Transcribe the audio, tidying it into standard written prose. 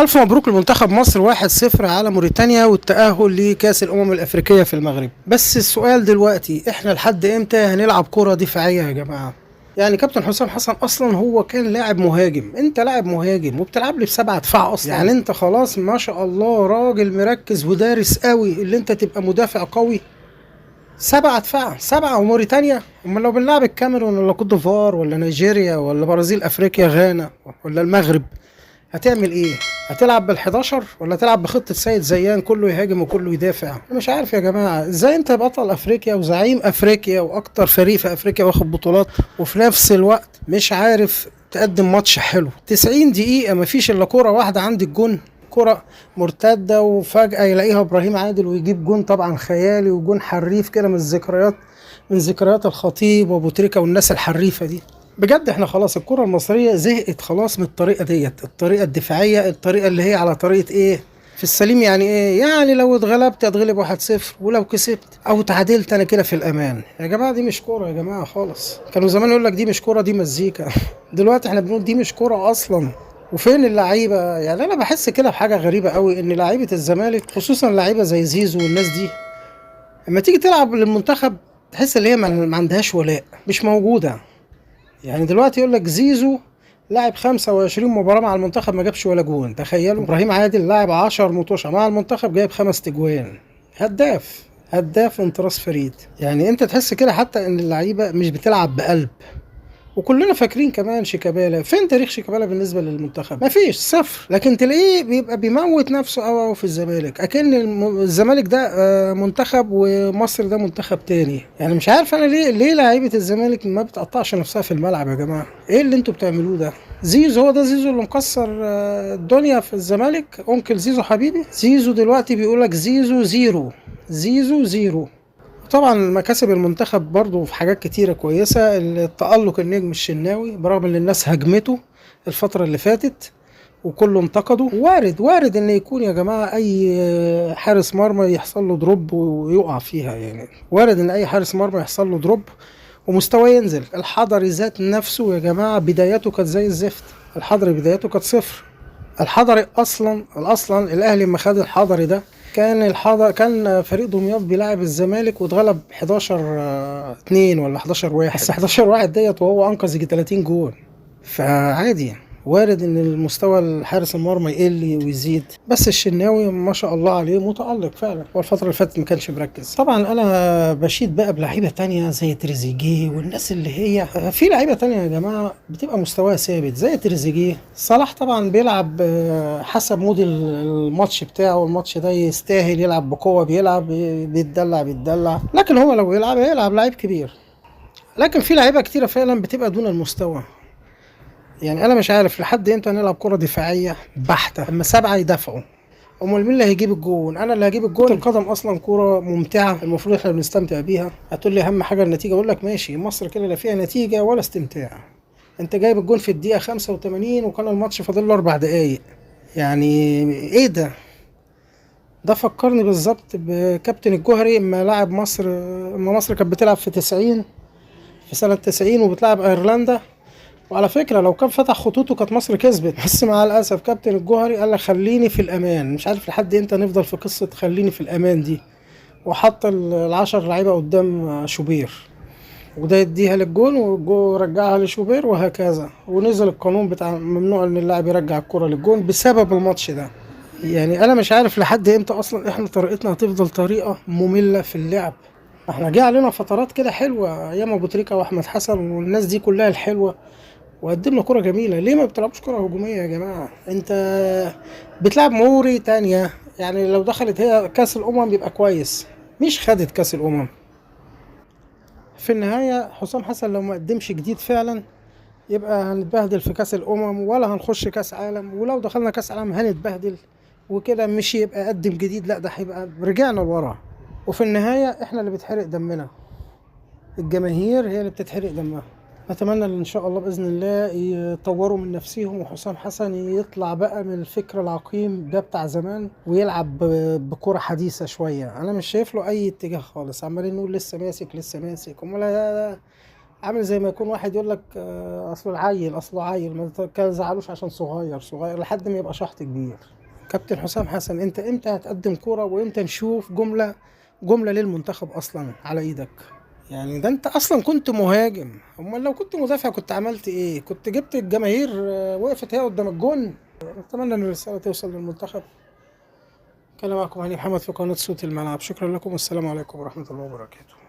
ألف مبروك لمنتخب مصر 1-0 على موريتانيا والتأهل لكأس الأمم الأفريقية في المغرب. بس السؤال دلوقتي، احنا لحد امتى هنلعب كرة دفاعية يا جماعة؟ يعني كابتن حسام حسن اصلا هو كان لاعب مهاجم، انت لاعب مهاجم وبتلعب لي بسبعة دفاع اصلا، يعني انت خلاص ما شاء الله راجل مركز ودارس قوي اللي انت تبقى مدافع قوي. سبعة دفاع، سبعة وموريتانيا. امال لو بنلعب الكاميرون ولا كوت ديفوار ولا نيجيريا ولا برازيل افريقيا غانا ولا المغرب هتعمل ايه؟ هتلعب بال11 ولا تلعب بخطة سيد زيان كله يهاجم وكله يدافع؟ انا مش عارف يا جماعة ازاي انت بطل افريقيا وزعيم افريقيا واكتر فريق في افريقيا واخد بطولات، وفي نفس الوقت مش عارف تقدم ماتش حلو. 90 دقيقة مفيش الا كرة واحدة عند الجون، كرة مرتدة وفجأة يلاقيها ابراهيم عادل ويجيب جون طبعا خيالي وجون حريف كده من الذكريات، من ذكريات الخطيب وابو تريكة والناس الحريفة دي. بجد احنا خلاص الكرة المصرية زهقت خلاص من الطريقة ديت، الطريقة الدفاعية، الطريقة اللي هي على طريقة ايه في السليم. يعني ايه؟ يعني لو اتغلبت اتغلب 1-0، ولو كسبت او تعادلت انا كده في الامان. يا جماعة دي مش كورة يا جماعة خالص. كانوا زمان يقول لك دي مش كورة دي مزيكا، دلوقتي احنا بنقول دي مش كورة اصلا. وفين اللعيبة؟ يعني انا بحس كده بحاجة غريبة قوي، ان لعيبة الزمالك خصوصا لعيبة زي زيزو والناس دي اما تيجي تلعب للمنتخب تحس ان هي ما عندهاش ولاء، مش موجودة. يعني دلوقتي يقول لك زيزو لعب 25 مباراة مع المنتخب ما جابش ولا جون، تخيلوا. ابراهيم عادل لعب 10 مطوشة مع المنتخب جايب 5 تجوان، هداف، هداف من طراز فريد. يعني انت تحس كده حتى ان اللعيبة مش بتلعب بقلب. وكلنا فاكرين كمان شيكابالا، فين تاريخ شيكابالا بالنسبة للمنتخب؟ مفيش، صفر. لكن تلاقيه بيبقى بيموت نفسه قوي قوي في الزمالك، اكن الزمالك ده منتخب ومصر ده منتخب تاني. يعني مش عارف انا ليه لعيبة الزمالك ما بتقطعش نفسها في الملعب يا جماعة؟ ايه اللي انتوا بتعملوه ده؟ زيزو هو ده زيزو اللي مكسر الدنيا في الزمالك، uncle زيزو حبيبي. زيزو دلوقتي بيقولك زيزو zero، زيزو zero. طبعا مكاسب المنتخب برضو في حاجات كتيرة كويسة، التألق النجم الشناوي برغم ان الناس هجمته الفترة اللي فاتت وكله انتقده. وارد ان يكون يا جماعة اي حارس مرمى يحصل له drop ويقع فيها، يعني وارد ان اي حارس مرمى يحصل له drop ومستواه ينزل. الحضري ذات نفسه يا جماعة بدايته كانت زي الزفت، الحضري بدايته كانت صفر. الحضري اصلا الاهلي لما خد الحضري ده كان الحضر كان فريق دمياط بيلاعب الزمالك واتغلب 11-2 ولا 11-1، بس 11-1 ديت وهو انقذ يجي 30 جون. فعادي وارد ان المستوى الحارس المرمى يقل ويزيد، بس الشناوي ما شاء الله عليه متألق فعلا، هو الفترة اللي فاتت ما كانش مركز. طبعا انا بشيد بقى بلعيبة تانية زي تريزيجيه والناس اللي هي في لعيبة تانية يا جماعة بتبقى مستواها ثابت زي تريزيجيه. صلاح طبعا بيلعب حسب mood الماتش بتاعه، الماتش ده يستاهل يلعب بقوة بيلعب، بيتدلع بيتدلع، لكن هو لو يلعب هيلعب لعيب كبير. لكن في لعيبة كتيرة فعلا بتبقى دون المستوى. يعني انا مش عارف لحد امتى هنلعب كرة دفاعية بحتة، اما 7 يدافعوا، امال مين اللي هيجيب الجون؟ انا اللي هجيب الجون. القدم اصلا كرة ممتعة المفروض احنا بنستمتع بيها. هتقول لي اهم حاجة النتيجة، اقول لك ماشي، مصر كده لا فيها نتيجة ولا استمتاع. انت جايب الجون في الدقيقة 85 وكان الماتش فاضل له 4 دقايق، يعني ايه ده؟ ده فكرني بالظبط بكابتن الجوهري اما لعب مصر، اما مصر كانت بتلعب في 90، في سنة 90 وبتلعب ايرلندا. وعلى فكرة لو كان فتح خطوطه كانت مصر كسبت، بس مع الأسف كابتن الجوهري قال لك خليني في الأمان. مش عارف لحد امتى نفضل في قصة خليني في الأمان دي، وحط ال10 لعيبة قدام شوبير، وده يديها للجون والجون رجعها لشوبير وهكذا. ونزل القانون بتاع ممنوع ان اللاعب يرجع الكرة للجون بسبب الماتش ده. يعني انا مش عارف لحد امتى اصلا احنا طريقتنا هتفضل طريقة مملة في اللعب. احنا جه علينا فترات كده حلوة ايام ابو تريكة واحمد حسن والناس دي كلها الحلوة، وقدمنا كرة جميلة. ليه ما بتلعبوش كرة هجومية يا جماعة؟ انت بتلعب موريتانيا، يعني لو دخلت هي كاس الامم يبقى كويس، مش خدت كاس الامم. في النهاية حسام حسن لو ما قدمش جديد فعلا يبقى هنتبهدل في كاس الامم ولا هنخش كاس عالم، ولو دخلنا كاس عالم هنتبهدل وكده. مش يبقى قدم جديد، لا ده هيبقى رجعنا لورا. وفي النهاية احنا اللي بيتحرق دمنا، الجماهير هي اللي بتتحرق دمها. اتمنى ان شاء الله باذن الله يطوروا من نفسيهم، وحسام حسن يطلع بقى من الفكر العقيم ده بتاع زمان ويلعب بكرة حديثة شوية. انا مش شايف له اي اتجاه خالص، عمالين نقول لسه ماسك لسه ماسك. امال عامل زي ما يكون واحد يقول لك اصل العيل، اصله عيل، ما تزعلوش عشان صغير صغير لحد ما يبقى شحط كبير. كابتن حسام حسن، انت امتى هتقدم كرة وامتى نشوف جملة جملة للمنتخب اصلا على ايدك؟ يعني ده انت اصلا كنت مهاجم، امال لو كنت مدافع كنت عملت ايه؟ كنت جبت الجماهير وقفت هي قدام الجون. اتمنى ان الرسالة توصل للمنتخب. كان معكم هاني محمد في قناة صوت الملعب، شكرا لكم والسلام عليكم ورحمة الله وبركاته.